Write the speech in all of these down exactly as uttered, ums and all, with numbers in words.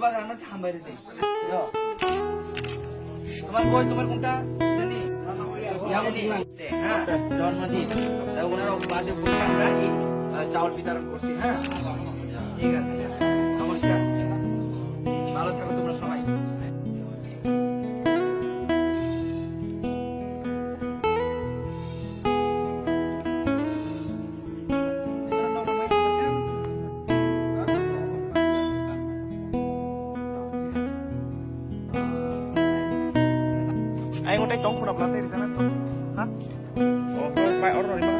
Bubagrano se hambai rwdi. Yo. Tomar koi, tomar kunta? Nani? Yang sini. হ্যাঁ, জন্মদিন। তাই ওনারা বাদে বলতে আমরা এই, আহ, চাউল বিতরণ করছি, হ্যাঁ? ঠিক আছে। নমস্কার। ভালো থাকো তোমরা সবাই। Ai, ngon tai tong khuna bla tei rijana tong. Ha? Oh, oh, pai, oro rima.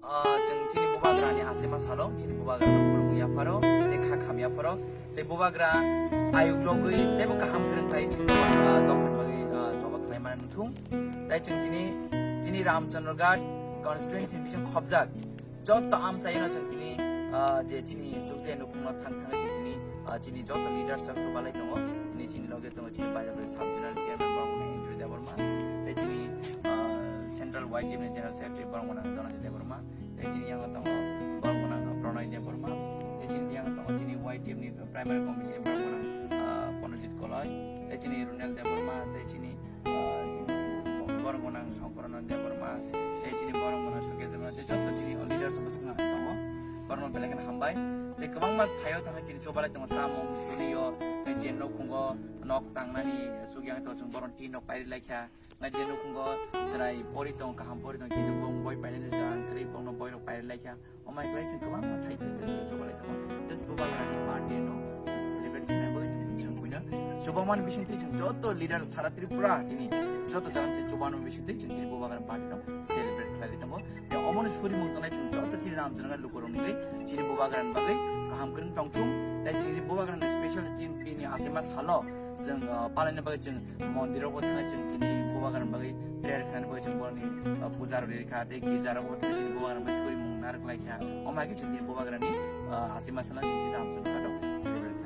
Ah, chwng chini bubagrani asema salo, chini bubagrano khulumwi yapharo, tei kha kham yapharo, tei bubagra ayuk logwi teibo kaham kwrwng khlai chini, ah, dophani bagwi, ah, choba khlai mani wngthung. Tei chwng chini, chini Ramchandra Ghat constituency bising khobjak jotto amchaino chwng tini, ah, je chini chukje nukhungno thang thangwi chwng tini, ah, chini jotto leaders rok chubalai tongo, tini chini loge tongo chini Baidabari sub zonal chairman borok Andrew Debbarma, tei chini, ah, central Y T F ni general secretary borok Dhananjay Debbarma, tei chini yango tongo borok Pranay Debbarma, tei chini yango tongo chini Y T F ni primary committee borok, ah, Pranojit Koloi, tei chini Runel Debbarma, tei chini ah, chini borok gwnang Songkorono Debbarma, tei chini borok gwnang Sukesh Debbarma, tei joto chini o leaders bwskango tongo. Borokno belai kheno hambai. Tei kwbangma thaio thangwi chini chubalai tongo, chamung, twi o, tei je nukhungo nok tangnani chukya wngwi tongo, chwng borokno tin rok pairi laikha. Nai je nukhungo chwrai pori tongo, kaham pori tongo, kintu bo boi painani jora kwrwi, bono boirok pairi laikha. Omo hai khlai chwng kwbangma thai thai thai chwng chubalai tongo. Just bubagrani birthday no chwng celebrate khainai bagwi chwng buino chubamani bisingtwi chwng joto leader sara Tripura tini joto jaga chwng chubamani bisingtwi chwng tini bubagrani birthday no celebrate khlai tongo. Tei omoni surimung tongnai chwng joto chini Ramchandra lukurokni bagwi chini bubagrani bagwi kaham kwrwng tongthung. Tei chini bubagrani special chini bini asema salo chwng, ah, palaina bagwi chwng mondirogo thangwi chwng tini bubagrani bagwi prayer khlaina bagwi chwng borokni, ah, puja rwrwi rwkha tei girja rogo thangwi chini bubagrani bagwi surimung narwk laikha. Omo hai khe chwng tini bubagrani, ah, asima salo chwng tini Ramchandra Ghat o celebrate kha.